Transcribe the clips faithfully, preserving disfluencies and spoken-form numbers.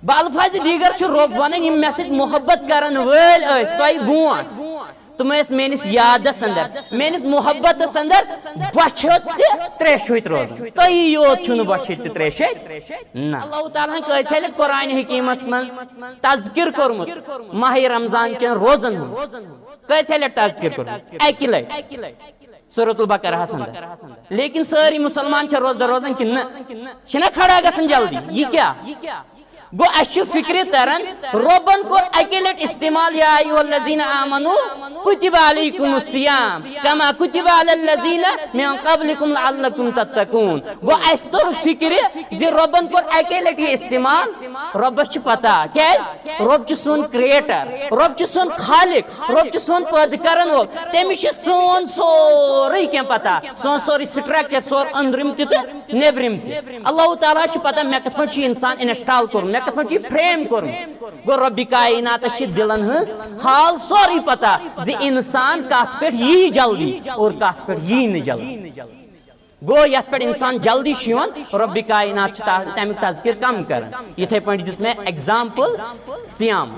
بالفاظِ دیگر چھُ رۄب ونان، یِم مےٚ سۭتۍ محبت کرن وٲلۍ ٲسۍ تۄہہِ برونٛٹھ، تِم ٲسۍ میٲنِس یادس اندر، میٲنِس محبتس اندر بۄچھِ تہِ تریشہِ ہوٚتۍ روزان۔ تُہی یوت چھُنہٕ بۄچھِ تہِ تریشہِ ہوٚتۍ۔ نہ۔ اللہ تعالیٰ ہن کۭژاہ لٹہِ قرآن حکیمس منٛز تذکر کوٚرمُت ماہِ رمضان چٮ۪ن روزن ہُنٛد؟ کۭژاہ لٹہِ تذکر کوٚرمُت؟ اکہِ لٹہِ۔ سورۃ البقرہس اندر۔ لیکن سٲری مسلمان چھا روزدار روزان کِنہٕ نہ؟ چھِنہ کھڑا گژھان جلدی۔ یہِ کیٛاہ؟ گوٚو، اسہِ چھُ فکرِ تران، رۄبن کوٚر اکے لٹہِ استعمال، یا ایھا الذین آمنو کتب علیکم الصیام کما کتب علی الذین من قبلکم لعلکم تتقون۔ گوٚو، اسہِ توٚر فکرِ زِ رۄبن کوٚر اکے لٹہِ یہِ استعمال۔ رۄبس چھِ پتہ، کیازِ؟ رۄب چھُ سون کریٹر، رۄب چھُ سون خالق، رۄب چھُ سون پٲدٕ کرن وول۔ تٔمِس چھُ سون سورُے کینٛہہ پتہ، سون سورُے سٹرکچر، سون أنٛدرِم تہِ تہٕ نیبرِم تہِ۔ اللہ تعالیٰ چھُ پتہ مےٚ کِتھ پٲٹھۍ چھُ انسان انسٹال کوٚرمُت، مےٚ کِتھ پٲٹھۍ چھُ فریم کوٚرمُت۔ گوٚو، رۄبِ کائناتس چھِ دِلن ہٕنٛز حال سورُے پتہ زِ انسان کتھ پٮ۪ٹھ یی جلدی اور کتھ پٮ۪ٹھ یی نہٕ جلدی۔ گوٚو، یتھ پٮ۪ٹھ انسان جلدی چھُ یِوان، رۄبِ کائنات چھُ تا-، تمیُک تذکر کم کران۔ یِتھے پٲٹھۍ دِژ مےٚ ایگزامپل صیام۔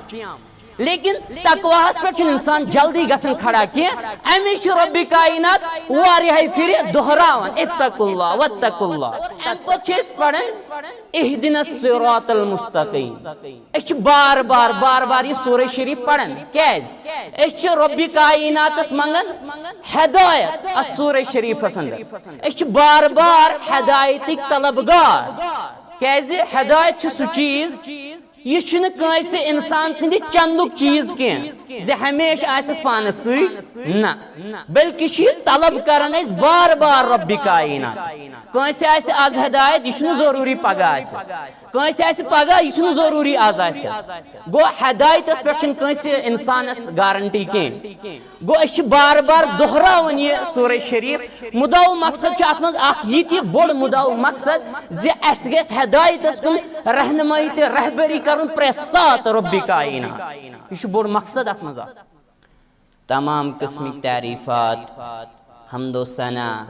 لیکن تقواہس پٮ۪ٹھ چھُنہٕ انسان جلدی گژھان کھڑا کینٛہہ۔ امی چھُ رۄبِ کائنات واریاہے پھرِ دۄہراوان، "اتقوا اللہ واتقوا اللہ۔" اور امہِ پتہٕ چھِ أسۍ پران، "اہدنا الصراط المستقیم۔" أسۍ چھِ بار بار، بار بار یہِ سورہ شریف پران۔ کیازِ؟ أسۍ چھِ رۄبِ کائناتس منٛگان ہدایت اتھ سورہ شریفس اندر۔ أسۍ چھِ بار بار ہدایتٕکۍ طلبگار۔ کیازِ؟ ہدایت چھُ سُہ چیز، یہِ چھُنہٕ کٲنٛسہِ انسان سٕنٛدِ چندُک چیز کینٛہہ زِ ہمیشہِ آسٮ۪س پانس سۭتۍ۔ نہ، بلکہِ چھُ یہِ طلب کران أسۍ بار بار رۄبِ کائناتس۔ کٲنٛسہِ آسہِ از ہدایت، یہِ چھُنہٕ ضروٗری پگاہ آسٮ۪س۔ کٲنٛسہِ آسہِ پگاہ، یہِ چھُنہٕ ضروٗری از آسٮ۪س۔ گوٚو، ہدایتس پٮ۪ٹھ چھُنہٕ کٲنٛسہِ انسانس گارنٹی کینٛہہ۔ گوٚو، أسۍ چھِ بار بار دۄہراوان یہِ سورہ شریف۔ مُدعا و مقصد چھُ اتھ منٛز اکھ یہِ تہِ بوٚڑ مُدعا و مقصد زِ اسہِ گژھِ ہدایتس کُن رہنمٲیی تہٕ رہبری کرُن پرٛٮ۪تھ ساتہٕ رۄبِ کائنات۔ یہِ چھُ بوٚڑ مقصد اتھ منٛز اکھ۔ تمام قسمٕکۍ تعریفات، حمد و ثنا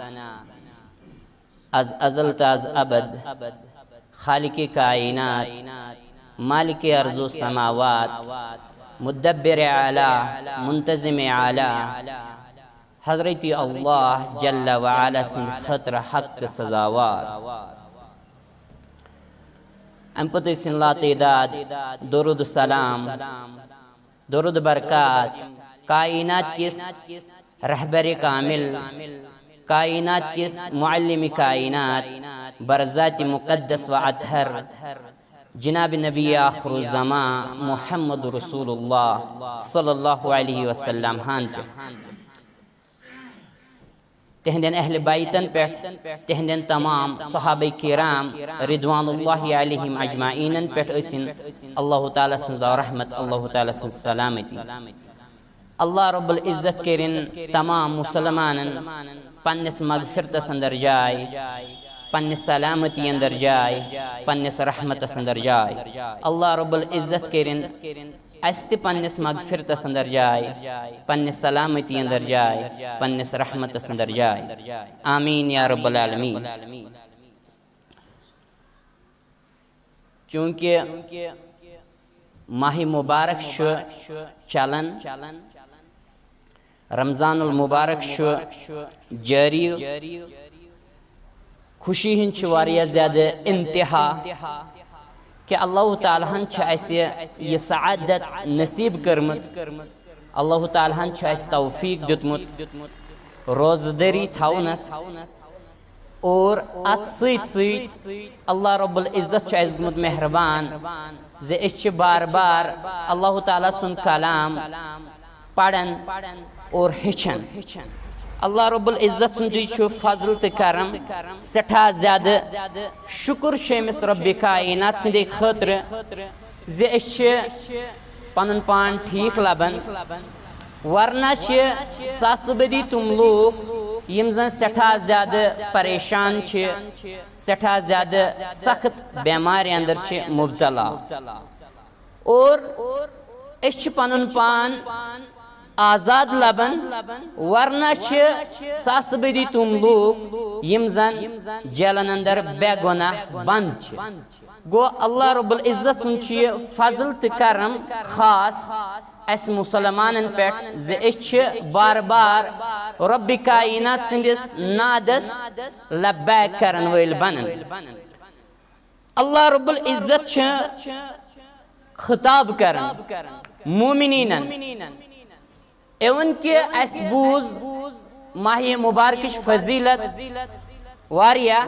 از ازل تہٕ از ابد خالقِ کائنات، مالکِ ارض و سماوات، مدبرِ اعلیٰ، منتظمِ اعلیٰ، حضرتِ اللہ جل و علا سٕنٛدِ خٲطرٕ حق تہٕ سزاوار۔ امہِ پتہٕ ٲسِن لاتعداد درود و سلام، درود برکات کائنات کِس رہبرِ کامل، کائنات کِس معلمِ کائنات، برذاتِ مقدس و اطہر، جناب نبی آخر الزمان محمد رسول اللہ صلی اللہ علیہ وسلم ہن پٮ۪ٹھ، تہنٛدٮ۪ن اہلِ بیتن پٮ۪ٹھ، تہنٛدٮ۪ن تمام صحابہ کرام رضوان اللہ علیہم اجمعینن پٮ۪ٹھ ٲسِن اللہ تعالیٰ سٕنٛز رحمت، اللہ تعالیٰ سٕنٛز سلامتی۔ اللہ رب العزت کٔرِن تمام مسلمانن پننِس مغفرتس اندر جاے، پننِس سلامتی اندر جاے، پننِس رحمتس اندر جاے۔ اللہ رب العزت کٔرِن اسہِ تہِ پننِس مغفرتس اندر جاے، پننِس سلامتی اندر جاے، پننِس رحمتس اندر جاے۔ آمین یا رب العالمین۔ چونکہ ماہِ مبارک چھُ چلان، رمضان المبارک چھُ جٲری، خوشی ہٕنٛز چھِ واریاہ زیادٕ انتہا کہ اللہ تعالیٰ ہن چھِ اسہِ یہِ سعادت نصیب کٔرمٕژ، اللہ تعالیٰ ہن چھُ اسہِ توفیق دیُتمُت روزدٲری تھاونس۔ اور اتھ سۭتۍ سۭتۍ اللہ رب العزت چھُ اسہِ گوٚمُت مہربان زِ أسۍ چھِ بار بار اللہ تعالیٰ سُنٛد کلام پران اور ہیٚچھان۔ اللہ رب العزت سُنٛدُے چھُ فضل تہٕ کرم سٮ۪ٹھاہ زیادٕ۔ شُکر چھُ أمِس ربِ کائنات سٕنٛدِ خٲطرٕ زِ أسۍ چھِ پنُن پان ٹھیٖک لبان، ورنہ چھِ ساسہٕ بٔدی تِم لوٗکھ یِم زن سٮ۪ٹھاہ زیادٕ پریشان چھِ، سٮ۪ٹھاہ زیادٕ سخت بیمارِ اندر چھِ مبتلا۔ اور أسۍ چھِ پنُن پان آزاد لبن، ورنہ چھِ ساسہٕ بٔدی تِم لوٗکھ یِم زن جیلن اندر بے گۄناہ بند چھِ۔ گوٚو اللہ رب العزت سُنٛد چھُ یہِ فضل تہٕ کرم خاص اسہِ مسلمانن پٮ۪ٹھ زِ أسۍ چھِ بار بار رب کائنات سٕنٛدِس نادس لبیک کرن وٲلۍ بنان۔ اللہ رب العزت چھُ خطاب کران مومنینن۔ اِوٕن کہِ اَسہِ بوٗز ماہِ مبارکٕچ فضیلت واریاہ،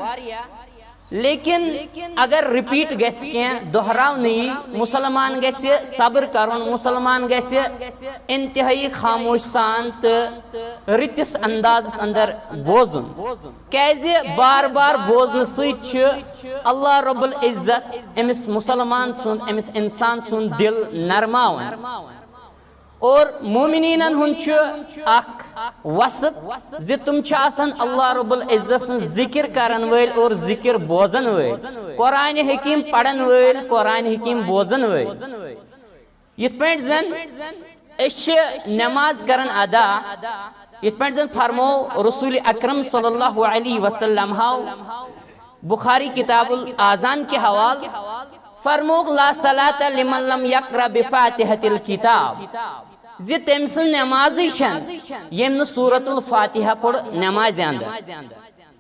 لیکن اگر رپیٹ گژھِ، کینٛہہ دۄہراونہٕ یی، مسلمان گژھِ صبر کرُن، مسلمان گژھِ انتہٲئی خاموش سان تہٕ رٕتِس اندازس اندر بوزُن، کیازِ بار بار بوزنہٕ سۭتۍ چھُ اللہ رب العزت أمِس مسلمان سُنٛد، أمِس انسان سُنٛد دل نرماوان۔ اور مومنینن ہُنٛد چھُ اکھ وصف زِ تِم چھِ آسان اللہ رب العزت سٕنٛز ذکر کرن وٲلۍ اور ذکر بوزن وٲلۍ، قرآن حکیم پرن وٲلۍ، قرآن حکیم بوزن وٲلۍ۔ یِتھ پٲٹھۍ زن أسۍ چھِ نماز کران ادا، یِتھ پٲٹھۍ زن فرمو رسول اکرم صلی اللہ علیہ وسلم ہاو بخاری کتاب الاذان کہِ حوالہٕ فرموک، "لا صلاة لمن لم يقرأ بفاتحة الكتاب"، زِ تٔمۍ سٕنٛز نمازٕے چھنہٕ ییٚمۍ نہٕ سورت الفاتحہ پوٚر نمازِ اندر۔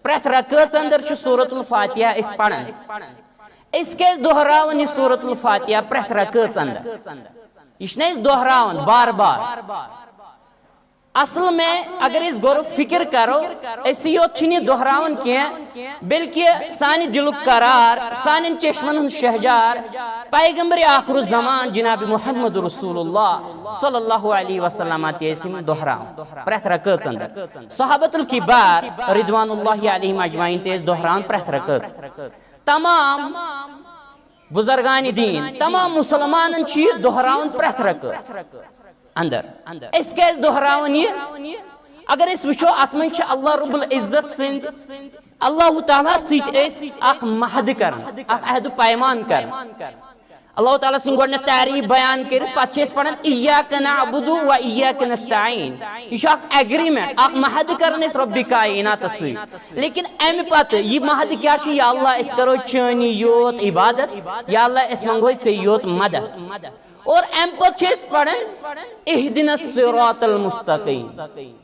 پرٛٮ۪تھ رکٲژ اندر چھُ سورت الفاتحہ أسۍ پران۔ أسۍ کیازِ دۄہراوان یہِ سورت الفاتحہ پرٛٮ۪تھ رکٲژ اندر؟ یہِ چھِنہٕ أسۍ دۄہراوان بار بار؟ اصل میں اگر أسۍ غور و فکر کرو، أسی یوت چھِنہٕ یہِ دۄہراوان کینٛہہ، بلکہِ سانہِ دلُک قرار، سانٮ۪ن چشمن ہُنٛد شہجار، پیغمبر آخر الزمان جناب محمد رسول اللہ صلی اللہ علیہ وسلم تہِ ٲسۍ یِم دۄہراوان پرٛٮ۪تھ رکٲژ اندر۔ صحابت الکبار رضوان اللہ علیہم اجمعین تہِ ٲسۍ دۄہراوان پرٛٮ۪تھ رکٲژ۔ تمام بزرگان دین، تمام مسلمانن چھُ یہِ دۄہراوُن پرٛٮ۪تھ رکٲژ اندر۔ أسۍ کیازِ دۄہراوان یہِ؟ اگر أسۍ وٕچھو، اتھ منٛز چھِ اللہ رب العزت سٕنٛدۍ، اللہ تعالیٰ سۭتۍ أسۍ اکھ معاہدٕ کران، اکھ عہد و پیمان کران۔ اللہ تعالیٰ سٕنٛز گۄڈٕنٮ۪تھ تعریٖف بیان کٔرِتھ پتہٕ چھِ أسۍ پران، "ایاک نعبد و ایاک نستعین"۔ یہِ چھُ اکھ ایگریمنٹ، اکھ معاہدٕ کران أسۍ رۄبِ کائناتس سۭتۍ۔ لیکن امہِ پتہٕ یہِ معاہدٕ کیٛاہ چھُ؟ یا اللہ، أسۍ کرو چٲنی یوت عبادت، یا اللہ، أسۍ منٛگوے ژےٚ یوت مدد۔ اور امہِ پتہٕ چھِ أسۍ پران، "اہدنا الصراط المستقیم"۔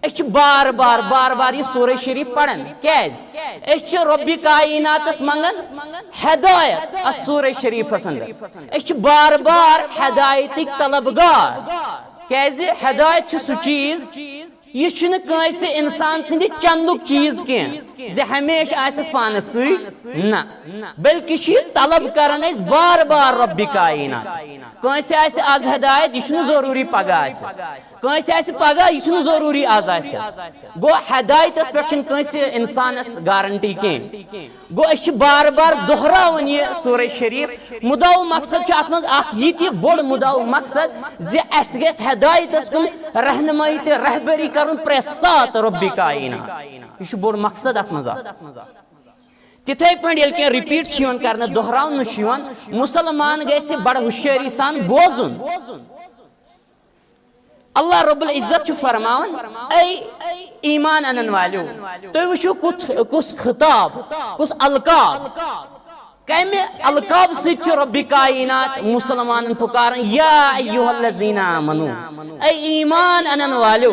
أسۍ چھِ بار بار، بار بار یہِ سورہ شریف پران۔ کیازِ؟ أسۍ چھِ رۄبِ کائناتس منٛگان ہدایت اتھ سورہ شریفس اندر۔ أسۍ چھِ بار بار ہدایتٕکۍ طلبگار۔ کیازِ؟ ہدایت چھُ سُہ چیٖز، یہِ چھُنہٕ کٲنٛسہِ انسان سٕنٛدِ چندُک چیٖز کینٛہہ زِ ہمیشہِ آسٮ۪س پانس سۭتۍ، نہ، بلکہِ چھُ یہِ طلب کران أسۍ بار بار رۄبِ کائنات۔ کٲنٛسہِ آسہِ از ہدایت، یہِ چھُنہٕ ضروٗری پگاہ آسٮ۪س۔ کٲنٛسہِ آسہِ پگاہ، یہِ چھُنہٕ ضروٗری از آسٮ۪س۔ گوٚو، ہدایتس پٮ۪ٹھ چھُنہٕ کٲنٛسہِ انسانس گارنٹی کینٛہہ۔ گوٚو، أسۍ چھِ بار بار دۄہراوان یہِ سورہ شریف۔ مُدعا و مقصد چھُ اتھ منٛز اکھ یہِ تہِ بوٚڑ مُدعا و مقصد زِ اسہِ گژھِ ہدایتس کُن، رہنمٲیی تہٕ رہبری کرُن پرٛٮ۪تھ ساتہٕ رۄبِ کائنات۔ یہِ چھُ بوٚڑ مقصد اتھ منٛز اکھ۔ تِتھے پٲٹھۍ ییٚلہِ کینٛہہ رپیٹ چھُ یِوان کرنہٕ، دۄہراونہٕ چھُ یِوان، مسلمان گژھِ بڑٕ ہوشیٲری سان بوزُن۔ اللہ رب العزت چھُ فرماوان، "اے ایمان انن والیو، تُہۍ وٕچھِو کُتھ، کُس خطاب، کُس القاب، کمہِ القاب سۭتۍ چھُ رۄبِ کائنات مسلمانن پُکاران، یا ایھا الذین آمنو، اے ایمان انن والیو"۔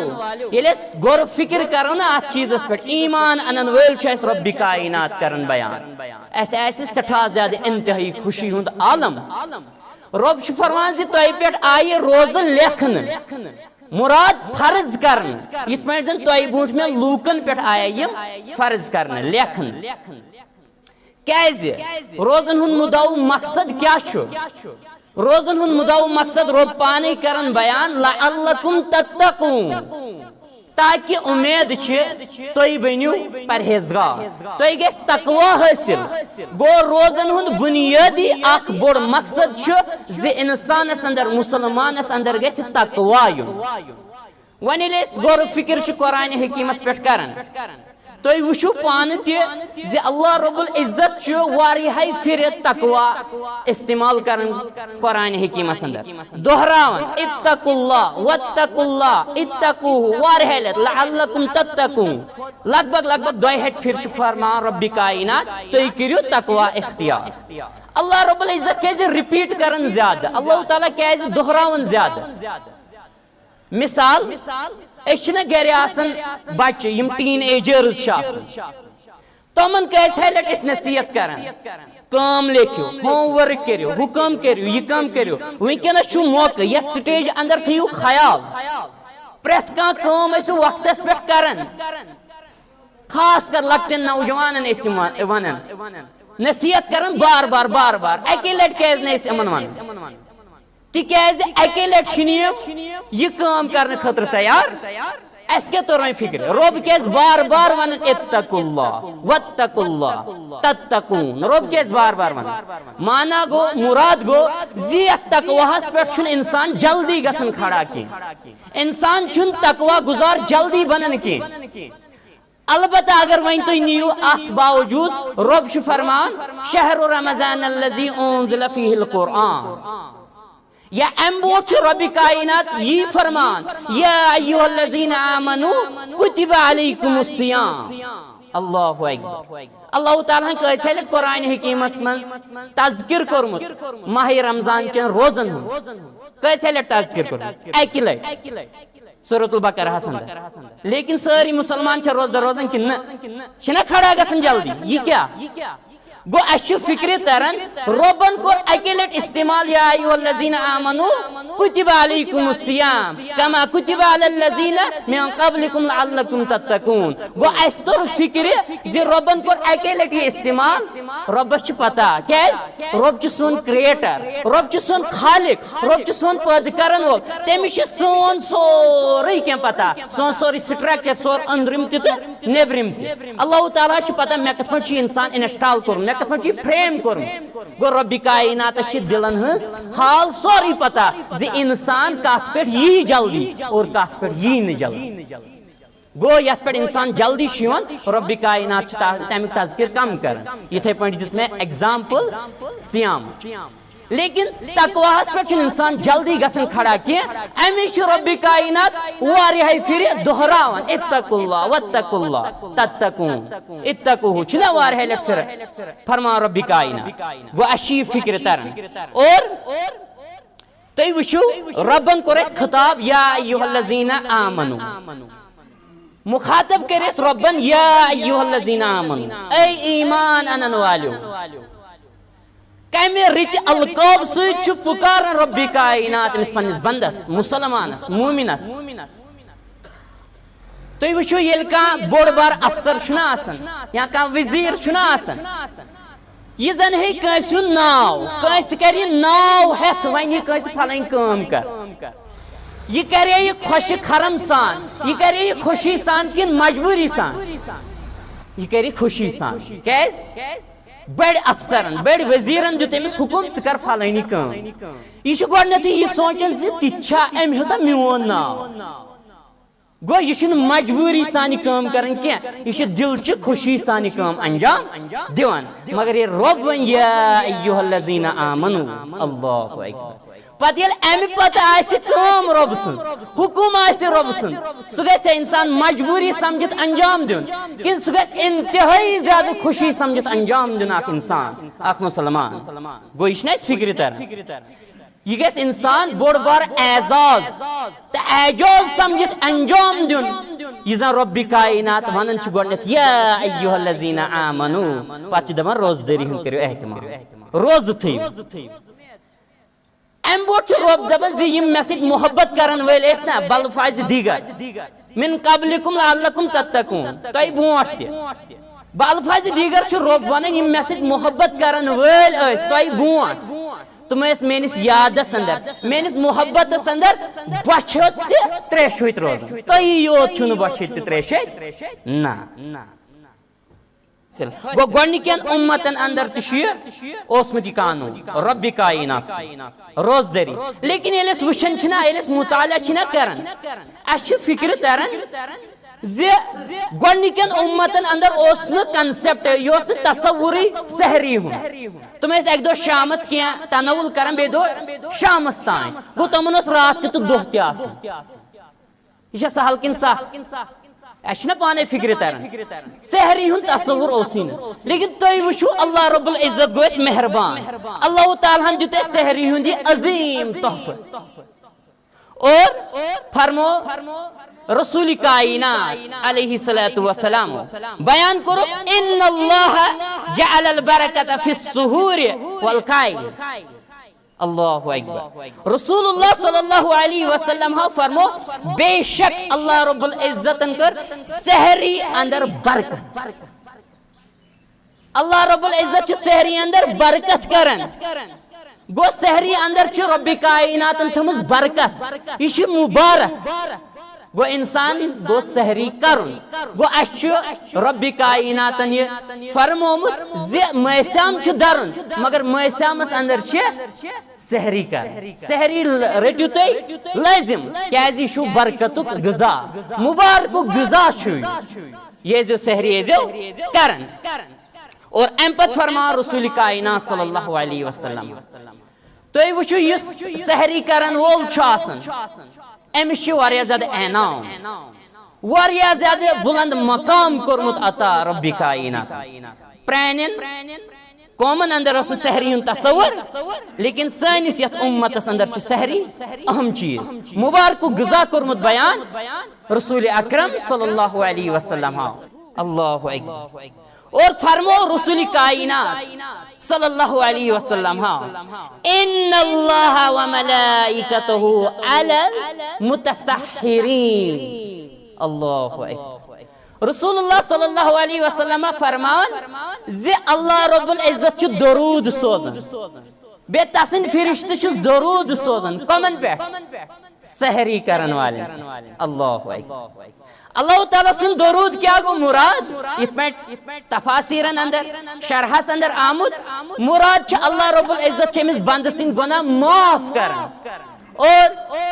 ییٚلہِ أسۍ غور و فکر کرو نا اتھ چیٖزس پٮ۪ٹھ، ایمان انن وٲلۍ چھُ اسہِ رۄبِ کائنات کران بیان۔ اسہِ آسہِ سٮ۪ٹھاہ زیادٕ انتہٲئی خوشی ہُنٛد عالم۔ رۄب چھُ فرمان زِ تۄہہِ پٮ۪ٹھ آیہِ روزٕ لیکھنہٕ، مراد فرض کرنہٕ، یِتھ پٲٹھۍ زن تۄہہِ برونٛٹھ مےٚ لوٗکن پٮ۪ٹھ آیہِ یِم فرض کرنہٕ، لیکھنہٕ۔ کیازِ؟ روزن ہُنٛد مُدعا و مقصد کیٛاہ چھُ؟ روزن ہُنٛد مُدعا و مقصد رۄب پانے کران بیان، "لعلکم تتقون"۔ تاکہ امید چھِ تُہۍ بٔنِو پرہیزگار، تۄہہِ گژھِ تقوی حٲصِل۔ گوٚو، روزن ہُنٛد بنیٲدی اکھ بوٚڑ مقصد چھُ زِ انسانس اندر، مسلمانس اندر گژھِ تقوی یُن۔ وۄنۍ ییٚلہِ أسۍ غور و فکر چھِ قرآن حکیمس پٮ۪ٹھ کران، تُہۍ وٕچھِو پانہٕ تہِ زِ اللہ رب العزت چھُ واریاہے پھِرِ تقوی استعمال کران قرآن حکیمس اندر، دۄہراوان، "اتقوا اللہ، واتقوا اللہ، اتقوہ"، واریاہے لٹہِ، "لعلکم تتقون"، لگ بگ، لگ بگ دۄیہِ ہٹہِ پھِرِ چھُ فرمان رب کائنات، "تُہۍ کٔرِو تقوی اختیار"۔ اللہ رب العزت کیازِ ریپیٹ کران زیادٕ؟ اللہ تعالیٰ کیازِ دۄہراوان زیادٕ؟ مثال، أسۍ چھِنہ گرِ آسان بچہِ، یِم ٹین ایجرز چھِ آسان، تِمن کۭژاہ لٹہِ أسۍ نصیحت کران، کٲم لیکھِو، ہوم ورک کٔرِو، ہُہ کٲم کٔرِو، یہِ کٲم کٔرِو۔ وٕنکیٚنس چھُ موقعہٕ، یتھ سٹیج اندر تھٲیِو خیال، پرٛٮ۪تھ کانٛہہ کٲم ٲسِو وقتس پٮ۪ٹھ کران۔ خاص کر لۄکٹٮ۪ن نوجوانن ٲسۍ یِم ون-، ونان، نصیحت کران بار بار، بار بار، اکی لٹہِ کیازِ نہٕ أسۍ یِمن ونان؟ تِکیازِ اکی لٹہِ چھِنہٕ یِم یہِ کٲم کرنہٕ خٲطرٕ تیار۔ اسہِ کیٛاہ توٚر وۄنۍ فکرِ؟ رۄب کیازِ بار بار ونان، "اتقوا اللہ، واتقوا اللہ، تتقون"؟ رۄب کیازِ بار بار ونان؟ معنی گوٚو، مراد گوٚو زِ یتھ تقواہس پٮ۪ٹھ چھُنہٕ انسان جلدی گژھان کھڑا کینٛہہ۔ انسان چھُنہٕ تقوی گزار جلدی بنان کینٛہہ۔ البتہ اگر وۄنۍ تُہۍ نِیِو اتھ باوجود، رۄب چھُ فرمان، "شہر رمضان الذی انزل فیہ القرآن"۔ یا امہِ برونٛٹھ چھُ رۄبِ کائنات یی فرمان، "یا ایھا الذین آمنوا کتب علیکم الصیام"۔ اللہ اکبر۔ اللہ تعالیٰ ہن کۭژاہ لٹہِ قرآن حکیمس منٛز تذکر کوٚرمُت ماہ رمضان چٮ۪ن روزن ہُنٛد؟ کۭژاہ لٹہِ تذکر کوٚرمُت؟ اکہِ لٹہِ۔ سورۃ البقرہس اندر۔ لیکن سٲری مسلمان چھا روزدار روزان کِنہٕ نہ؟ چھِنہ کھڑا گژھان جلدی؟ یہِ کیٛاہ؟ گوٚو، اسہِ چھُ فکرِ تران، رۄبن کوٚر اکے لٹہِ استعمال، "یا ایھا الذین آمنوا کتب علیکم الصیام کما کتب علی الذین من قبلکم لعلکم تتقون"۔ گوٚو، اسہِ توٚر فکرِ زِ رۄبن کوٚر اکے لٹہِ یہِ استعمال۔ رۄبس چھِ پتہ، کیازِ؟ رۄب چھُ سون کریٹر، رۄب چھُ سون خالق، رۄب چھُ سون پٲدٕ کرن وول۔ تٔمِس چھِ سون سورُے کینٛہہ پتہ، سون سورُے سٹرکچر، سون أنٛدرِم تہِ تہٕ نیبرِم تہِ۔ اللہ تعالیٰ چھُ پتہ مےٚ کِتھ پٲٹھۍ چھُ یہِ انسان انسٹال کوٚرمُت، مےٚ کِتھ پٲٹھۍ چھُ یہِ فریم کوٚرمُت۔ گوٚو، رۄبِ کائناتس چھِ دِلن ہٕنٛز حال سورُے پتہ زِ انسان کتھ پٮ۪ٹھ یی جلدی اور کتھ پٮ۪ٹھ یی نہٕ جلدی۔ گوٚو، یتھ پٮ۪ٹھ انسان جلدی چھُ یِوان، رۄبِ کائنات چھُ تا-، تمیُک تذکر کم کران۔ یِتھے پٲٹھۍ دِژ مےٚ ایگزامپل صیام۔ لیکن تقواہس پٮ۪ٹھ چھُنہٕ انسان جلدی گژھان کھڑا کینٛہہ۔ امی چھُ رۄبِ کائنات واریاہے پھرِ دۄہراوان، "اتقوا اللہ، واتقوا اللہ، تتقون"۔ اتقوہ چھُنہ واریاہے لٹہِ پھرِ فرمان رۄبِ کائنات۔ گوٚو، اسہِ چھِ یہِ فکرِ تران۔ اور تُہۍ وٕچھِو، رۄبن کوٚر اسہِ خطاب، "یا ایھا الذین آمنوا"۔ مخاطب کٔرۍ اسہِ رۄبن، "یا ایھا الذین آمنوا"، اے ایمان انن والیو۔ کمہِ رٕتہِ القاب سۭتۍ چھُ پُکاران رۄبِ کائنات أمِس پننِس بندس، مسلمانس، مومنس؟ تُہۍ وٕچھِو، ییٚلہِ کانٛہہ بوٚڑ بار افسر چھُنہ آسان یا کانٛہہ وزیر چھُنہ آسان، یہِ زن ہیٚکہِ کٲنٛسہِ ہُنٛد ناو، کٲنٛسہِ کرِ یہِ ناو ہٮ۪تھ ونہِ یہِ کٲنٛسہِ فلٲنۍ کٲم کر۔ یہِ کرِ یہِ خۄشہِ خرم سان، یہِ کرِ یہِ خوشی سان کِنہٕ مجبوٗری سان؟ یہِ کرِ خوشی سان۔ کیازِ؟ بٔڑۍ افسرن، بٔڑۍ وزیرن دیُت أمِس حُکم، "ژٕ کر فلٲنی کٲم۔" یہِ چھُ گۄڈٕنیتھٕے یہِ سونٛچان زِ تِتہِ چھا أمۍ ہیوٚتاہ میون ناو؟ گوٚو، یہِ چھُنہٕ مجبوٗری سان یہِ کٲم کران کینٛہہ، یہِ چھُ دِلچہِ خوشی سان یہِ کٲم انجام دِوان۔ مگر ییٚلہِ رۄب وَنہِ، "یا ایھا الذین آمنو"، اللہ اکبر۔ پتہٕ ییٚلہِ اَمہِ پتہٕ آسہِ کٲم رۄب سٕنٛز، حُکُم آسہِ رۄب سُنٛد، سُہ گژھِ انسان مجبوٗری سمجھِتھ انجام دیُن، کِنہٕ سُہ گژھِ انتہٲیی زیادٕ خوشی سمجھِتھ انجام دیُن اکھ انسان، اکھ مسلمان؟ گوٚو، یہِ چھُنہٕ اَسہِ فِکرِ تران۔ یہِ گژھِ انسان بوٚڑ بار اعزاز تہٕ اعجاز سمجھِتھ انجام دیُن۔ یہِ زن رۄبِ کائنات ونان چھُ گۄڈٕنیتھ، "یا ایھا الذین آمنو"، پتہٕ چھِ دپان، "روزدٲری ہُنٛد کٔرِو اہتمام، روزٕ تھٲیِو۔" امہِ برونٛٹھ چھُ رۄب دپان زِ یِم مےٚ سۭتۍ محبت کرن وٲلۍ ٲسۍ نا، بالفاظِ دیگر، "من قبلکم لعلکم تتقون"، تۄہہِ برونٛٹھ تہِ۔ بالفاظِ دیگر چھُ رۄب ونان، یِم مےٚ سۭتۍ محبت کرن وٲلۍ ٲسۍ تۄہہِ برونٛٹھ، تِم ٲسۍ میٲنِس یادس اندر، میٲنِس محبتس اندر بۄچھِ ہیوٚت تہِ تریشہِ ہیوٚت روزان۔ تۄہی یوت چھُنہٕ بۄچھِ ہیوٚت تہِ تریشہِ ہیوٚت، نہ۔ گوٚو، گۄڈٕنِکٮ۪ن اُمتن اندر تہِ چھُ یہِ اوسمُت یہِ قانوٗن، رۄبِ کائنات سُنٛد، روزدٲری۔ لیکن ییٚلہِ أسۍ وٕچھان چھِنہ، ییٚلہِ أسۍ مطالعہ چھِنہ کران، اَسہِ چھِ فِکرِ تران، زِ گۄڈنِکٮ۪ن اُمتن اندر اوس نہٕ concept، یہِ اوس نہٕ تصورٕے سحری ہُنٛد۔ تِم ٲسۍ اکہِ دۄہ شامس کینٛہہ تناول کران، بیٚیہِ دۄہ شامس تام۔ گوٚو، تِمن اوس راتھ تہِ تہٕ دۄہ تہِ آسان۔ یہِ چھا سہل کِنہٕ سخ؟ اَسہِ چھُنہ پانے فِکرِ تران۔ سحری ہُنٛد تصور اوسُے نہٕ۔ لیکن تُہۍ وٕچھِو، اللہ رب العزت گوٚو اَسہِ مہربان۔ اللہ تعالیٰ ہن دیُت اَسہِ سحری ہُنٛد یہِ عظیٖم تحفہٕ۔ اور فرمو رسول کائنات علیہ الصلوۃ والسلام بیان کوٚرُکھ، ان اللہ جعل البرکۃ فی السحور والکائل۔ اللہ اکبر۔ رسول اللہ صلی اللہ علیہ وسلم ہا فرمو، بے شک اللہ رب العزتن کٔر سحری اندر برکت۔ اللہ رب العزت چھُ سحری اندر برکت کران۔ گوٚو، سحری اندر چھِ رب کائناتن تھٲومٕژ برکت، یہِ چھِ مبارک۔ گوٚو، انسان گوٚو سحری کرُن۔ گوٚو، اسہِ چھُ رب کائناتن یہِ فرمومُت زِ مٲسیام چھُ درُن، مگر مٲسیامس اندر چھِ سحری کرٕنۍ۔ سحری ل-، رٔٹِو تُہۍ لٲزِم، کیازِ یہِ چھُ برکتُک غذا، مبارکُک غذا چھُ یہِ۔ یہِ ٲسۍزیو سحری، ٲسۍزیو کران۔ اور امہِ پتہٕ فرماو رسول کائنات صلی اللہ علیہ وسلم، تُہۍ وٕچھِو، یُس سحری کرن وول چھُ آسان، أمِس چھِ واریاہ زیادٕ انعام، واریاہ زیادٕ بلند مقام کوٚرمُت عطا رب کائنات۔ پرانٮ۪ن قومن اندر اوس نہٕ سحری ہُنٛد تصور، لیکن سٲنِس یتھ اُمتس اندر چھُ سحری اہم چیز، مبارکُک غذا کوٚرمُت بیان رسول اکرم صلی اللہ علیہ وسلم۔ اللہ اکبر۔ اور فرمو رسول کائنات صلی اللہ علیہ وسلم، ہاں، ان اللہ و ملائکتہ علی المتسحرین۔ اللہ اکبر۔ رسول اللہ صلی اللہ علیہ وسلم فرماوان زِ اللہ رب العزت چھُ درود سوزان، بیٚیہِ تسٕنٛدۍ فرشتہٕ چھِس درود سوزان۔ کمن پٮ۪ٹھ؟ سحری کرن والٮ۪ن۔ اللہ اکبر۔ اللہ تعالیٰ سُنٛد درود کیٛاہ گوٚو مراد؟ یِتھ پٲٹھۍ تفاسیرن اندر، شرحس اندر آمُت، مراد چھُ اللہ رب العزت چھُ أمِس بندٕ سٕنٛدۍ گۄناہ معاف کران۔ اور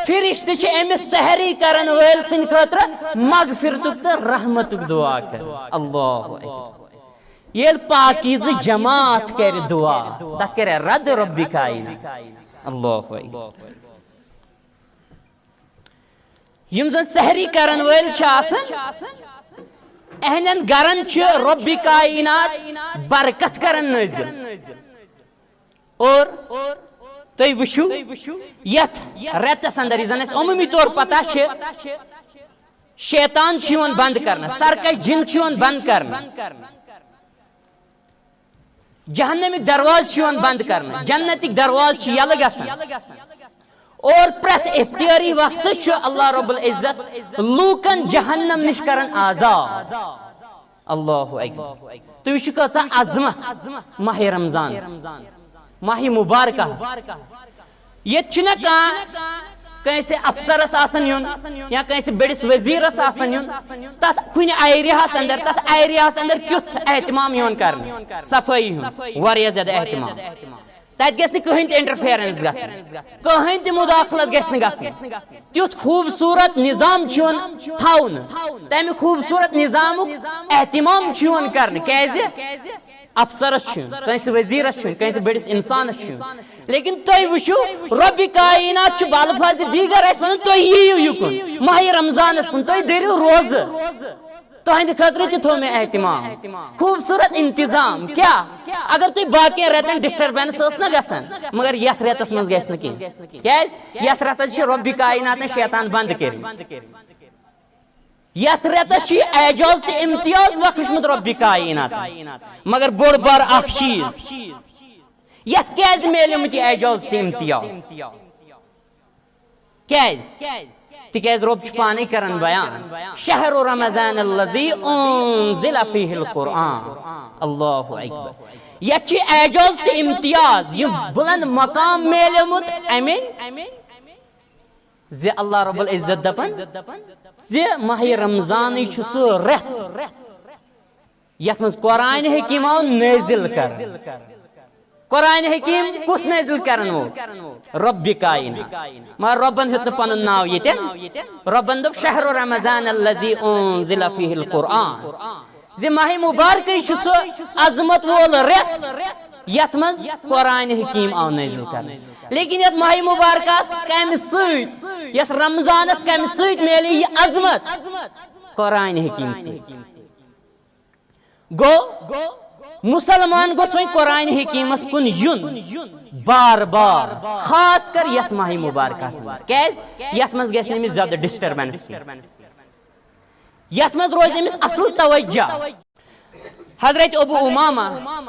فرشتہٕ چھِ أمِس سحری کرن وٲلۍ سٕنٛدِ خٲطرٕ مغفرتُک تہٕ رحمتُک دعا کران۔ اللہ اکبر۔ ییٚلہِ پاکیزٕ جماعت کرِ دعا، تتھ کرِ رد رب کائنات۔ اللہ اکبر۔ یِم زن سحری کرن وٲلۍ چھِ آسان، اہندٮ۪ن گرن چھِ رب کائنات برکت کران نٲزِل۔ اور تُہۍ وٕچھِو، یتھ رٮ۪تس اندر، یہِ زن اسہِ عموٗمی طور پتہ چھِ، شیطان چھُ یِوان بند کرنہٕ، سرکش جِن چھُ یِوان بند کرنہٕ، جہنمٕکۍ دروازٕ چھِ یِوان بند کرنہٕ، جنتٕکۍ دروازٕ چھِ یلہٕ گژھان۔ اور پرٛٮ۪تھ افطٲری وقتہٕ چھُ اللہ رب العزت لوٗکن جہنم نِش کران آزاد۔ اللہ اکبر۔ تُہۍ وٕچھِو کۭژاہ عظمت ماہِ رمضانس، ماہِ مبارکہس۔ ییٚتہِ چھُنہ کانٛہہ کٲنٛسہِ افسرس آسان یُن یا کٲنٛسہِ بٔڑِس وزیرس آسان یُن، تتھ کُنہِ ایریاہس اندر، تتھ ایریاہس اندر کیُتھ اہتمام یِوان کرنہٕ، صفٲیی ہُنٛد واریاہ زیادٕ اہتمام۔ تتہِ گژھِ نہٕ کٕہٕنۍ تہِ انٹرفیرنس گژھٕنۍ، کٕہٕنۍ تہِ مداخلت گژھِ نہٕ گژھٕنۍ۔ تیُتھ خوٗبصوٗرت نظام چھُ یِوان تھاونہٕ، تمہِ خوٗبصوٗرت نظامُک اہتمام چھُ یِوان کرنہٕ۔ کیازِ؟ افسرس چھُ یُن، کٲنٛسہِ وزیرس چھُ یُن، کٲنٛسہِ بٔڑِس انسانس چھُ یُن۔ لیکن تُہۍ وٕچھِو، رۄبِ کائنات چھُ بالفاظِ دیٖگر اَسہِ ونان، تُہۍ یِیِو یُکُن ماہِ رمضانس کُن، تُہۍ دٔرِو روزٕ۔ تُہنٛدِ خٲطرٕ تہِ تھوٚو مےٚ اہتمام، خوٗبصوٗرت انتظام۔ کیٛاہ؟ اگر تُہۍ باقین رٮ۪تن ڈسٹربنس ٲس نہ گژھان، مگر یتھ رٮ۪تس منٛز گژھِ نہٕ کینٛہہ۔ کیٛازِ؟ یتھ رٮ۪تس چھِ رۄبِ کائناتن شیطان بند کٔرمٕتۍ۔ یتھ رٮ۪تس چھُ اعجاز تہٕ امتیاز بخشمُت رۄبِ کائنات۔ مگر بوٚڑ بار اکھ چیٖز، یتھ کیازِ میلیومُت یہِ اعجاز تہٕ امتیاز؟ کیازِ؟ تِکیازِ رۄب چھُ پانے کران بیان، شہر رمضان الذی انزل فیہ القرآن۔ اللہ اکبر۔ یتھ چھُ اعجاز تہٕ امتیاز، یہِ بلند مقام میلیومُت امے زِ اللہ رب العزت دپان زِ ماہِ رمضانٕے چھُ سُہ رٮ۪تھ یتھ منٛز قرآن حکیم آو نٲزِل کرنہٕ۔ قرآن حکیم کُس نٲزِل کرن وول؟ رۄبِ کائنات۔ مگر رۄبن ہیوٚت نہٕ پنُن ناو ییٚتٮ۪ن۔ رۄبن دوٚپ، "شہر رمضان الذی انزل فیہ القرآن"، زِ ماہِ مبارکٕے چھُ سُہ عظمت وول رٮ۪تھ یتھ منٛز قرآن حکیم آو نٲزِل کرنہٕ۔ لیکن یتھ ماہِ مبارکس کمہِ سۭتۍ، یتھ رمضانس کمہِ سۭتۍ میلے یہِ عظمت؟ قرآن حکیم سۭتۍ۔ گوٚو، مسلمان گوٚژھ وۄنۍ قرآن حکیمس کُن یُن بار بار، خاص کر یتھ ماہِ مبارکس منٛز۔ کیازِ؟ یتھ منٛز گژھِ نہٕ أمِس زیادٕ disturbance کینٛہہ۔ یتھ منٛز روزِ أمِس اصل توجہ۔ حضرت ابو امامہ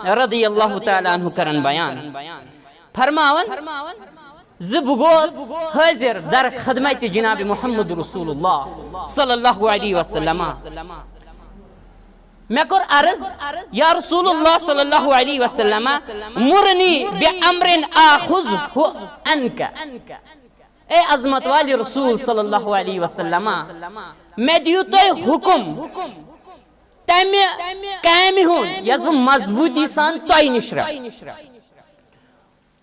رضی اللہ تعالیٰ عنہ کرن بیان، فرماوان زِ بہٕ گوس حٲضِر در خدمت جناب محمد رسول اللہ صلی اللہ علیہ وسلم۔ مےٚ کوٚر عرض، "یا رسول اللہ صلی اللہ علیہ وسلم، مرنی بامر آخذہ عنک"، اے عظمت والے رسول صلی اللہ علیہ وسلم، مےٚ دِیِو تُہۍ حکم تمہِ کامہِ ہُنٛد یۄس بہٕ مضبوٗطی سان تۄہہِ نِش رٹہٕ۔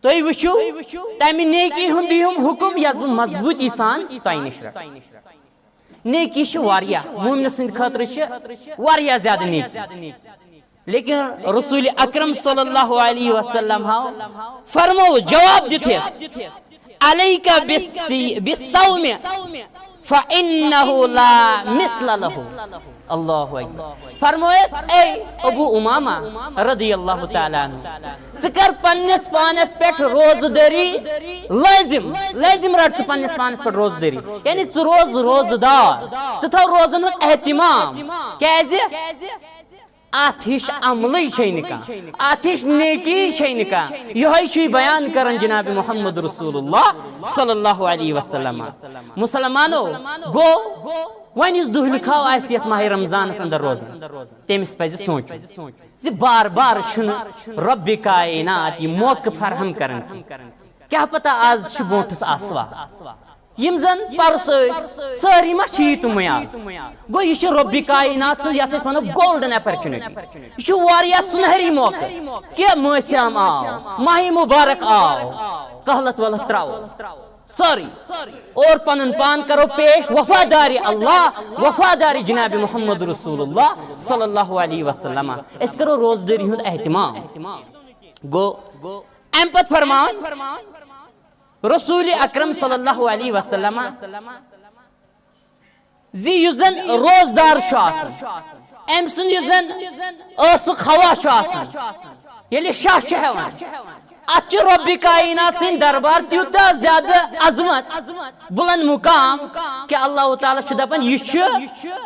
تُہۍ وٕچھِو، تمہِ نیکی ہُنٛد دِیِم حُکم یۄس بہٕ مضبوٗطی سان تۄہہِ نِش رٹہٕ۔ نیکی چھِ واریاہ، مومنہٕ سٕنٛدِ خٲطرٕ چھِ واریاہ زیادٕ نیکی۔ لیکن رسول اکرم صلی اللہ علیہ وسلم ہاو فرمو، جواب دِتھ، "علیک بالصی-، بالصوم فانہ لا مثل لہ"۔ اللہ اکبر۔ فرمویس، اے ابو امامہ رضی اللہ تعالیٰ عنہ، ژٕ کر پننس پانس پٮ۪ٹھ روزٕ دٲری لٲزم، لٲزم رٹ ژٕ پننس پانس پٮ۪ٹھ روزٕ دٲری، یعنی ژٕ روز روزٕ دار، ژٕ تھاو روزن ہُنٛد اہتمام۔ کیازِ؟ اتھ ہِش عملٕے چھے نہٕ کانٛہہ، اتھ ہِش نیکی چھے نہٕ کانٛہہ۔ یِہوٚے چھُے بیان کران جناب محمد رسول اللہ صلی اللہ علیہ وسلم۔ مسلمانو، گوٚو وۄنۍ یُس دُہلہِ کھاو آسہِ یتھ ماہِ رمضانس اندر روزان، تٔمِس پزِ سونٛچُن زِ بار بار چھُنہٕ رۄبِ کائنات یہِ موقعہٕ فراہم کران کینٛہہ۔ کیٛاہ پتہ آز چھِ برونٛٹھس آسوا۔ یِم زن پرُس ٲسۍ، سٲری ما چھِ ییٖتُمٕے آز؟ گوٚو، یہِ چھِ رۄبِ کائنات سٕنٛز، یتھ أسۍ ونو، golden opportunity۔ یہِ چھُ واریاہ سُنہری موقعہٕ۔ کہِ مٲسیام آو، ماہِ مبارک آو، کہلت ولت ترٛاوو سٲری۔ اور پنُن پان کرو پیش وفادارِ اللہ، وفادارِ جناب محمد رسول اللہ صلی اللہ علیہ وسلم۔ أسۍ کرو روزدٲری ہُنٛد اہتمام۔ گوٚو، امہِ پتہٕ فرمان رسول اکرم صلی اللہ علیہ وسلم زِ یُس زن روزدار چھُ آسان، أمۍ سُنٛد یُس زن ٲسُک ہوا چھُ آسان، ییٚلہِ شاہ چھُ ہٮ۪وان، اتھ چھُ رۄبِ کائنات سٕنٛدِ دربار تیوٗتاہ زیادٕ عظمت، بلند مقام، کہِ اللہ تعالیٰ چھُ دپان، یہِ چھُ،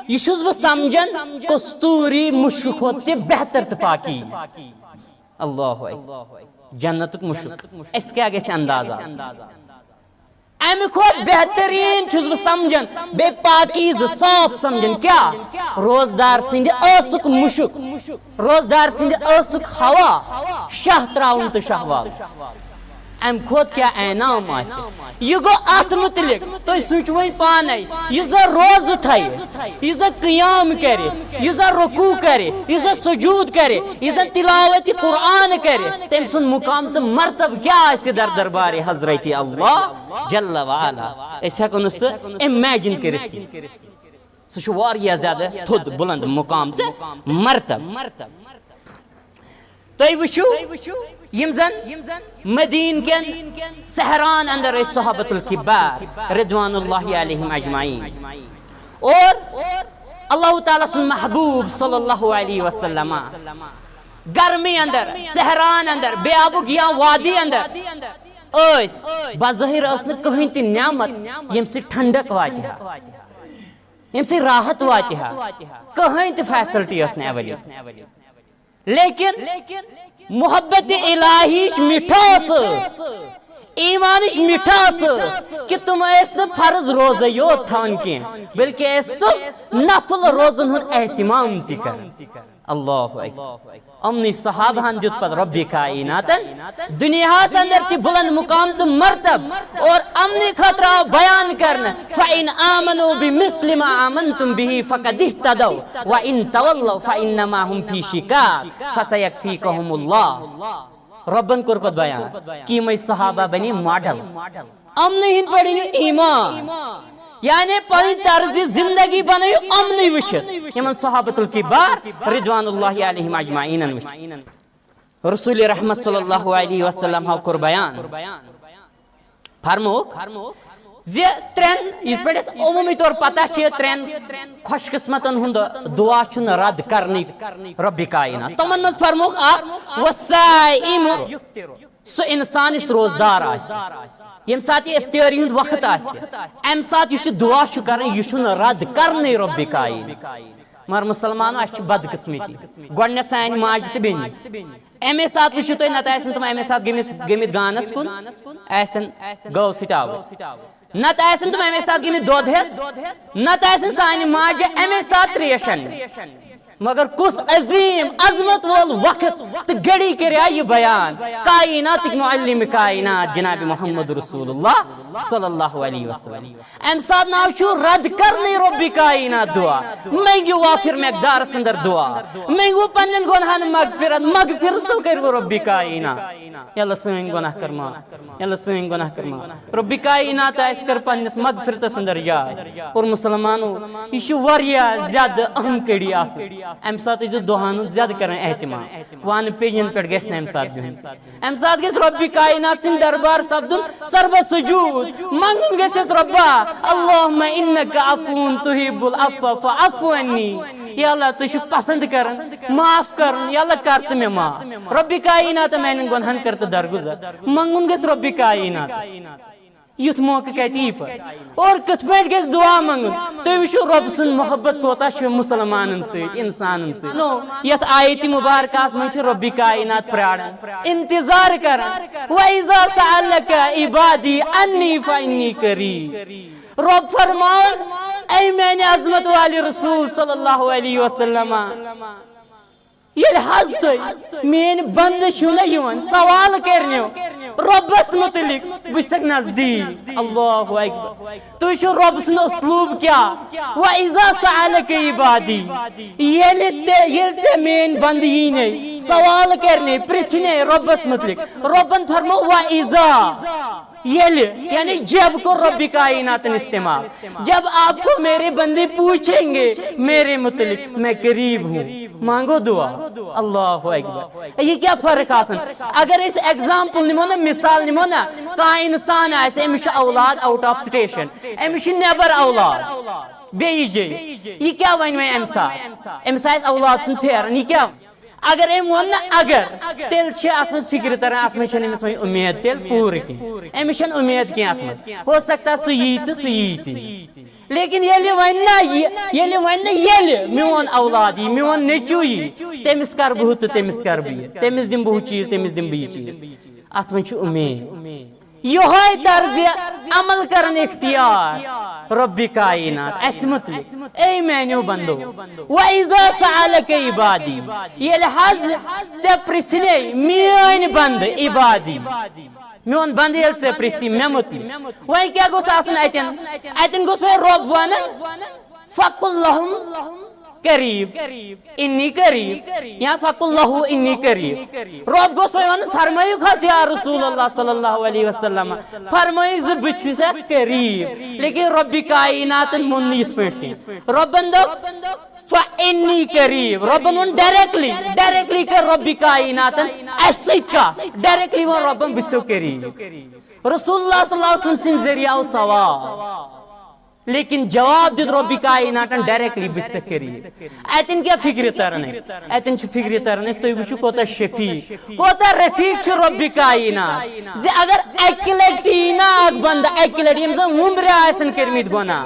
یہِ چھُس بہٕ سمجھان کستوری مُشکہٕ کھۄتہٕ تہِ بہتر تہٕ پاکیز۔ اللہ اکبر۔ جنتُک مُشُک۔ اسہِ کیٛاہ گژھِ اندازہ آسُن؟ امہِ کھۄتہٕ بہتریٖن چھُس بہٕ سمجھان، بیٚیہِ پاکیٖزٕ صاف سمجھان۔ کیٛاہ؟ روزدار سٕنٛدِ ٲسُک مُشُک، روزدار سٕنٛدِ ٲسُک ہوا، شاہ ترٛاوُن تہٕ شاہ والُن۔ امہِ کھۄتہٕ کیٛاہ انعام آسہِ؟ یہِ گوٚو اتھ مُتعلق، تُہۍ سوٗنٛچِو وۄنۍ پانے، یُس زن روزٕ تھایہِ، یُس زن قیام کرِ، یُس زن رکوع کرِ، یُس زن سجود کرِ، یُس زن تلاوت قرآن کرِ، تٔمۍ سُنٛد مقام تہٕ مرتبہٕ کیٛاہ آسہِ در دربارِ حضرت اللہ جل وعلا؟ أسۍ ہٮ۪کو نہٕ سُہ imagine کٔرِتھ کینٛہہ۔ سُہ چھُ واریاہ زیادٕ تھوٚد، بُلند مقام تہٕ مرتبہٕ۔ تُہۍ وٕچھِو، یِم زن مدیٖنہٕ کٮ۪ن صحراہن اندر ٲسۍ صحابۃ الکبار رضوان اللہ علیہم اجمعین، اور اللہ تعالیٰ سُنٛد محبوب صلی اللہ علیہ وسلم گرمی اندر، صحراہن اندر، بیابُک یا وادی اندر ٲسۍ۔ بظٲہر ٲس نہٕ کٕہٕنۍ تہِ نعمت ییٚمہِ سۭتۍ ٹھنڈک واتہِ ہا، ییٚمہِ سۭتۍ راحت واتہِ ہا، کٕہٕنۍ تہِ facility ٲس نہٕ available۔ لیکن محبت الہیچ مٹھاس ٲس، ایمانٕچ مٹھاس ٲس کہِ تِم ٲسۍ نہٕ فرض روزے یوت تھاوان کینٛہہ، بلکہِ ٲسۍ تِم نفل روزن ہُنٛد اہتمام تہِ کران۔ اللہ اکبر۔ یِمنٕے صحابہن دیُت پتہٕ رۄبِ کائناتن دُنیاہس اندر تہِ بُلند مقام تہٕ مرتب، اور یِمنٕے خٲطرٕ آو بیان کرنہٕ، "فَإِنْ آمَنُوا بِمِثْلِ مَا آمَنْتُمْ بِهِ فَقَدِ اهْتَدَوْا وَإِنْ تَوَلَّوْا فَإِنَّمَا هُمْ فِي شِقَاقٍ فَسَيَكْفِيكَهُمُ اللَّهُ". رۄبن کوٚر پتہٕ بیان کہِ یِمے صحابہ بنے ماڈل۔ امنٕے ہٕنٛدۍ پٲٹھۍ أنِو ایمان، یعنی پنٕنۍ طرزِ زندگی بنٲیِو امنٕے وٕچھِتھ۔ یِمن صحابۃ الکبار رضوان اللہ علیہم اجمعینن وٕچھِتھ۔ رسول رحمت صلی اللہ علیہ وسلم ہو کوٚر بیان، فرمووُکھ زِ ترٛٮ۪ن، یِتھ پٲٹھۍ اَسہِ عموٗمی طور پتہ چھِ، ترٛٮ۪ن خۄش قسمتن ہُنٛد دُعا چھُنہٕ رد کرنٕے رۄبِ کائنات۔ تِمن منٛز فرمووُکھ اکھ، "والصائم"، سُہ انسان یُس روزدار آسہِ، ییٚمہِ ساتہٕ یہِ افطٲری ہُنٛد وقت آسہِ، امہِ ساتہٕ یُس یہِ دُعا چھُ کران، یہِ چھُنہٕ رد کرنٕے رۄبِ کائنات۔ مگر مسلمانو، اَسہِ چھِ بدقسمتی، گۄڈٕنٮ۪تھ سانہِ ماجہِ تہٕ بیٚنہِ۔ اَمے ساتہٕ وٕچھِو تُہۍ، نتہٕ آسن تِم اَمے ساتہٕ گٔمٕتۍ، گٔمٕتۍ گانس کُن، آسن گٲو سۭتۍ آوُر۔ نتہٕ آسن تِم اَمے ساتہٕ گٔمٕتۍ دۄد ہٮ۪تھ، نتہٕ آسن سانہِ ماجہِ اَمے ساتہٕ تریش اننہِ۔ مگر کُس عظیم عظمت وول وقت تہٕ گھڑی کریٛا یہِ بیان کائناتٕکۍ معلم کائنات جناب محمد رسول اللہ صلی اللہ علیہ وسلم۔ امہِ ساتہٕ ناو چھُ رد کرنٕے رۄبِ کائنات دُعا۔ منٛگِو وافر مقدارس اندر دُعا، منٛگِو پننٮ۪ن گۄنہن مغفرت، مغفرت تو کٔرِو رۄبِ کائنات۔ یا اللہ سٲنۍ گۄناہ کر معاف، یا اللہ سٲنۍ گۄناہ کر معاف۔ رۄبِ کائنات آسہِ کر پننِس مغفرتس اندر جاے۔ اور مسلمانو، یہِ چھِ واریاہ زیادٕ اہم کڑی آسان۔ امہِ ساتہٕ ٲسۍزیو دُعاہن ہُنٛد زیادٕ کران اہتمام۔ وانہٕ پیٚجن پٮ۪ٹھ گژھِ نہٕ امہِ ساتہٕ بِہُن۔ امہِ ساتہٕ گژھِ رۄبِ کائنات سٕنٛدِ دربار سپدُن سربہ سجود۔ منٛگُن گژھٮ۪س، "رۄبا، اللہم انک عفو تحب العفو فاعف عنی۔" یا اللہ، ژٕ چھُکھ پسند کران معاف کرُن، یا اللہ، کر تہٕ مےٚ معاف۔ رۄبِ کائنات، میانٮ۪ن گۄنہن کر تہٕ درگُزر۔ منٛگُن گژھِ رۄبِ کائنات۔ یُتھ موقعہٕ کتہِ یی پتہٕ؟ اور کِتھ پٲٹھۍ گژھِ دُعا منٛگُن؟ تُہۍ وٕچھِو، رۄب سٕنٛز محبت کوتاہ چھِ مسلمانن سۭتۍ، انسانن سۭتۍ۔ نو، یتھ آیتِ مبارکہس منٛز چھِ رۄبِ کائنات پراران، انتظار کران۔ "وَإِذَا سَأَلَكَ عِبَادِي عَنِّي فَإِنِّي قَرِيبٌ۔" رۄب فرماوان، اے میانہِ عظمت والہِ رسول صلی اللہ علیہ وسلم، ییٚلہِ حظ تُہۍ میٲنۍ بندٕ چھِو نہ یِوان سوال کرنہِ رۄبس مُتعلق، بہٕ چھُسکھ نزدیٖک۔ اللہ اکبر۔ تُہۍ چھِو رۄب سُنٛد اسلوب کیٛاہ؟ "وَإِذَا سَأَلَكَ عِبَادِي"، ییٚلہِ تہِ، ییٚلہِ ژےٚ میٲنۍ بندٕ یی نے سوال کرنہِ، پرژھِ نے رۄبس مُتعلق، رۄبن فرمو "وَإِذَا"۔ ییٚلہِ، یعنی جب کوٚر رۄبِ کائناتن استعمال۔ "جب آپ کو میرے بندے پوچھیں گے میرے متعلق، میں قریب ہوں، مانگو دعا۔" اللہ اکبر۔ یہِ کیٛاہ فرق آسان؟ اگر أسۍ ایگزامپل نِمو نا، مثال نِمو نا، کانٛہہ انسان آسہِ، أمِس چھُ اولاد آوُٹ آف سٹیشن، أمِس چھُ نٮ۪بر اولاد بیٚیِس جایہِ، یہِ کیٛاہ وَنہِ وۄنۍ اَمہِ ساتہٕ؟ أمِس آسہِ اولاد سُنٛد پھیران، یہِ کیٛاہ؟ اگر أمۍ ووٚن نہ اگر، تیٚلہِ چھِ اتھ منٛز فکرِ تران، اتھ منٛز چھنہٕ أمِس وۄنۍ اُمید تیٚلہِ پوٗرٕ کینٛہہ، أمِس چھنہٕ اُمید کینٛہہ اتھ منٛز۔ ہو سکتا ہے سُہ یی تہٕ سُہ یی تہِ نہٕ۔ لیکن ییٚلہِ وۄنۍ نہ یہِ، ییٚلہِ وۄنۍ نہٕ ییٚلہِ میون اولاد یی، میون نیٚچو یی، تٔمِس کرٕ بہٕ ہُہ تہٕ تٔمِس کرٕ بہٕ یہِ، تٔمِس دِمہٕ بہٕ ہُہ چیٖز، تٔمِس دِمہٕ بہٕ یہِ چیٖز۔ اتھ منٛز چھُ اُمید۔ یِہوے طرزِ عمل کرن اختیار رۄبِ کائنات اسہِ مُتعلق۔ اے میانیو بندو، "وَإِذَا سَأَلَكَ عِبَادِي"، ییٚلہِ حظ ژےٚ پرژھنے میٲنۍ بندٕ عبادی، میون بندٕ ییٚلہِ ژےٚ پرژھی مےٚ مُتعلق، وۄنۍ کیٛاہ گوٚژھ آسُن اتٮ۪ن؟ اتٮ۪ن گوٚژھ وۄنۍ رۄب ونُن، "فَقُل لَهُمْ قریب، انی قریب"، یا "فَقُل لَهُ انی قریب"۔ رۄب گوٚژھ وۄنۍ ونُن، فرمٲیِو حظ یا رسول اللہ صلی اللہ علیہ وسلم، فرمٲیِو زِ بہٕ چھُس اتھ قریب۔ لیکن رۄبِ کائناتن ووٚن نہٕ یِتھ پٲٹھۍ کینٛہہ۔ رۄبن دوٚپ، "فَإِنِّي قریب"۔ رۄبن ووٚن ڈائریکٹلی، ڈائریکٹلی کٔر رۄبِ کائناتن اسہِ سۭتۍ کتھ، ڈائریکٹلی ووٚن رۄبن، "بہٕ چھُسو قریب"۔ رسول اللہ صلی اللہ علیہ وسلم سٕنٛدِ ذٔریعہٕ آو ثواب۔ لیکن جواب دیُت رۄبِ کائناتن ڈائریکٹلی، "بہٕ چھُسے قریب"۔ اتٮ۪ن کیٛاہ فکرِ تران اسہِ؟ اتٮ۪ن چھِ فکرِ تران اسہِ، تُہۍ وٕچھِو کوتاہ شفیق، کوتاہ رفیق چھُ رۄبِ کائنات، زِ اگر اکہِ لٹہِ یی نا اکھ بندٕ، اکہِ لٹہِ، ییٚمۍ زن وُمبرِ آسن کٔرمٕتۍ گۄناہ،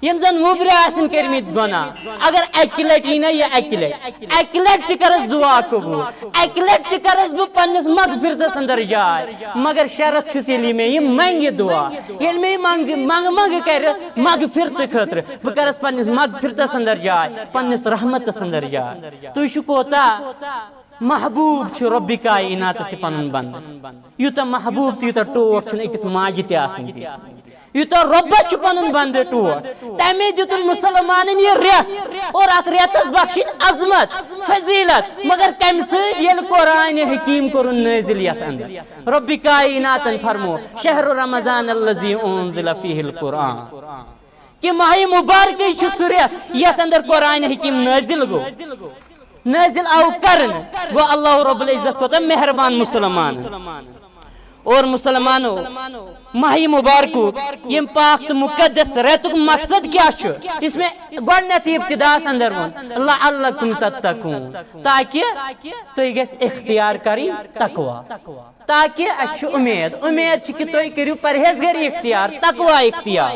ییٚمۍ زن وُمبرِ آسن کٔرمٕتۍ گۄناہ، اگر اکہِ لٹہِ یی نا یہِ اکہِ لٹہِ، اکہِ لٹہِ تہِ کرس دُعا قبول، اکہِ لٹہِ تہِ کرس بہٕ پننِس مغفرتس اندر جاے، مگر شرط چھُس، ییٚلہِ مےٚ یہِ منگہِ دُعا، ییٚلہِ مےٚ یہِ منگہِ، منگہٕ منگہٕ کرِ مغفرتہٕ خٲطرٕ، بہٕ کرس پننِس مغفرتس اندر جاے، پننِس رحمتس اندر جاے۔ تُہۍ چھِو کوتاہ محبوب چھُ رۄبِ کائناتس یہِ پنُن بندٕ۔ یوٗتاہ محبوب تہٕ یوٗتاہ ٹوٹھ چھُنہٕ أکِس ماجہِ تہِ آسان کینٛہہ۔ یوٗتاہ رۄبس چھُ پنُن بندٕ ٹوٹھ، تمے دیُتُن مسلمانن یہِ رٮ۪تھ اور اتھ رٮ۪تس بخشِن عظمت، فضیلت، مگر کمہِ سۭتۍ؟ ییٚلہِ قرآن حکیم کوٚرُن نٲزِل یتھ اندر۔ رۄبِ کائناتن فرمو، شہر رمضان الذی انزل فیہ القرآن، کہِ ماہ مبارکٕے چھُ سُہ رٮ۪تھ یتھ اندر قرآن حکیم نٲزِل گوٚو۔ نٲزِل آو کرنہٕ، گوٚو اللہ رب العزت کوتاہ مہربان مسلمان۔ اور مسلمانو، ماہ مبارکُک، ییٚمہِ پاک تہٕ مقدس رٮ۪تُک مقصد کیٛاہ چھُ؟ یُس مےٚ گۄڈٕنیتھٕے ابتداہس اندر ووٚن، لعلکم تتقون، تاکہِ تُہۍ گژھِ اختیار کرٕنۍ تقوی، تاکہِ اسہِ چھِ امید، امید چھِ کہِ تُہۍ کٔرِو پرہیزگٲری اختیار، تقوی اختیار۔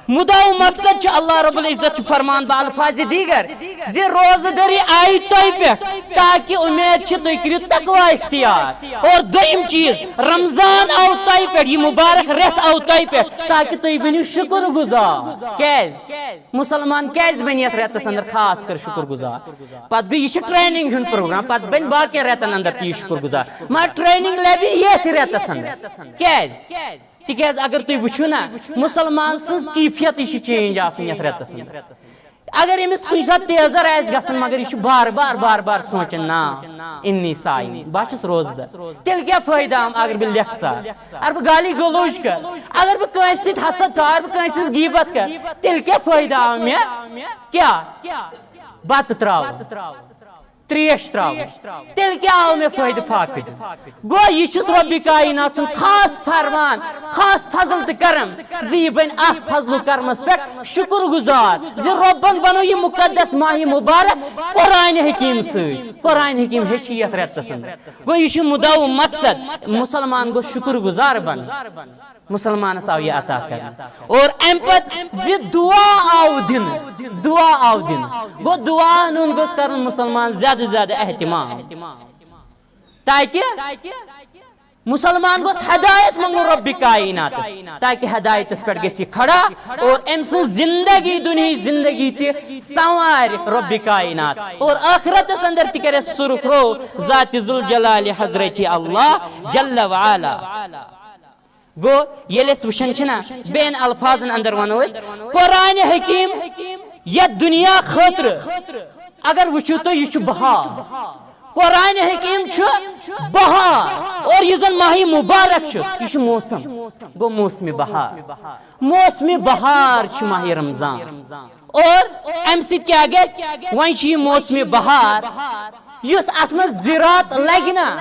مُدا و مقصد چھُ، اللہ رب العزت چھُ فرمان بالفاظِ دیگر زِ روزٕ دٲری آیہِ تۄہہِ پٮ۪ٹھ تاکہِ امید چھِ تُہۍ کٔرِو تقوی اختیار۔ اور دوٚیِم چیٖز، رمضان آو تۄہہِ پٮ۪ٹھ، یہِ مبارک رٮ۪تھ آو تۄہہِ پٮ۪ٹھ تاکہِ تُہۍ بٔنِو شُکر گُزار۔ کیٛازِ؟ مسلمان کیٛازِ بَنہِ یَتھ رٮ۪تَس اندر خاص کر شُکر گُزار؟ پتہٕ گٔے، یہِ چھُ ٹریننگ ہُنٛد پروگرام، پتہٕ بَنہِ باقین رٮ۪تن اندر تہِ یہِ شُکر گُزار، مگر ٹریننگ لَبہِ ییٚتھۍ رٮ۪تَس اندر۔ کیٛازِ؟ تِکیٛازِ اگر تُہۍ وٕچھِو نا، مُسلمان سٕنٛز کیفیتٕے چھِ چینج آسان یَتھ رٮ۪تَس اندر۔ اگر أمِس کُنہِ ساتہٕ تیزر آسہِ گژھان، مگر یہِ چھُ بار بار، بار بار سونٛچان، نا، انی صائم، بہٕ ہا چھُس روزدر، تیٚلہِ کیٛاہ فٲیدٕ آم اگر بہٕ لیکھٕ ژار، اگر بہٕ گالی گلوج کرٕ، اگر بہٕ کٲنٛسہِ سۭتۍ حسد ژار، اگر بہٕ کٲنٛسہِ ہٕنٛز غیبت کرٕ، تیٚلہِ کیٛاہ فٲیدٕ آو مےٚ؟ کیٛاہ؟ بتہٕ ترٛاوُن، ترٛیش ترٛاوٕنۍ، تیٚلہِ کیٛاہ آو مےٚ فٲیدٕ فاقہٕ دیُن؟ گوٚو، یہِ چھُس رۄبِ کائنات سُنٛد خاص فرمان، خاص فضل تہٕ کرم زِ یہِ بنہِ اتھ فضل و کرمس پٮ۪ٹھ شُکر گُزار زِ رۄبن بنوو یہِ مقدس ماہ مبارک قرآن حکیم سۭتۍ۔ قرآن حکیم ہیٚچھِ یتھ رٮ۪تس اندر۔ گوٚو، یہِ چھُ مُدا و مقصد، مسلمان گوٚو شُکر گُزار بنُن۔ مسلمانس آو یہِ عطا کرنہٕ۔ اور امہِ پتہٕ زِ دعا آو دِنہٕ، دعا آو دِنہٕ۔ گوٚو، دعاہن ہُنٛد گوٚژھ کرُن مسلمان زیادٕ زیادٕ اہتمام، تاکہِ مسلمان گوٚژھ ہدایت منٛگُن رۄبِ کائناتس، تاکہِ ہدایتس پٮ۪ٹھ گژھِ یہِ کھڑا اور أمۍ سٕنٛز زندگی، دُنیہٕچ زندگی تہِ سنوارِ رۄبِ کائنات اور آخرتس اندر تہِ کرِ سُرخرو ذاتِ ذوالجلال حضرت اللہ جل وعلا۔ گوٚو، ییٚلہِ أسۍ وٕچھان چھِ نا، بیٚین الفاظن اندر ونو أسۍ، قرآن حکیم یتھ دُنیا خٲطرٕ اگر وٕچھِو تُہۍ، یہِ چھُ بہار۔ قرآن حکیم چھُ بہار، اور یُس زن ماہ مبارک چھُ، یہِ چھُ موسم۔ گوٚو، موسمِ بہار، موسمِ بہار چھُ ماہ رمضان۔ اور امہِ سۭتۍ کیٛاہ گژھِ؟ وۄنۍ چھُ یہِ موسمِ بہار، یُس اتھ منٛز زِراعت لگہِ نا،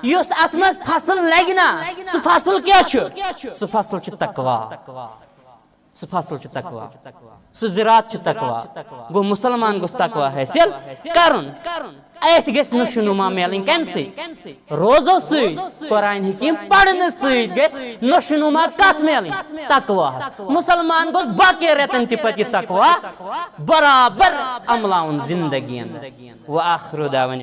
یُس اتھ منٛز فصل لگہِ نا، سُہ فصل کیٛاہ چھُ؟ سُہ فصل چھُ تقوی۔ سُہ فصل چھُ تقوی۔ سُہ زِراعت چھُ تقوی۔ گوٚو، مسلمان گوٚژھ تقوی حٲصِل کرُن۔ أتھۍ گژھِ نشو نما میلٕنۍ کمہِ سۭتۍ؟ روزو سۭتۍ، قرآن حکیم پرنہٕ سۭتۍ گژھِ نشو نما کتھ میلٕنۍ؟ تقواہس۔ مسلمان گوٚژھ باقی رٮ۪تن تہِ پتہٕ یہِ تقوی برابر عملاوُن زندگی اندر۔ وآخر دعوانا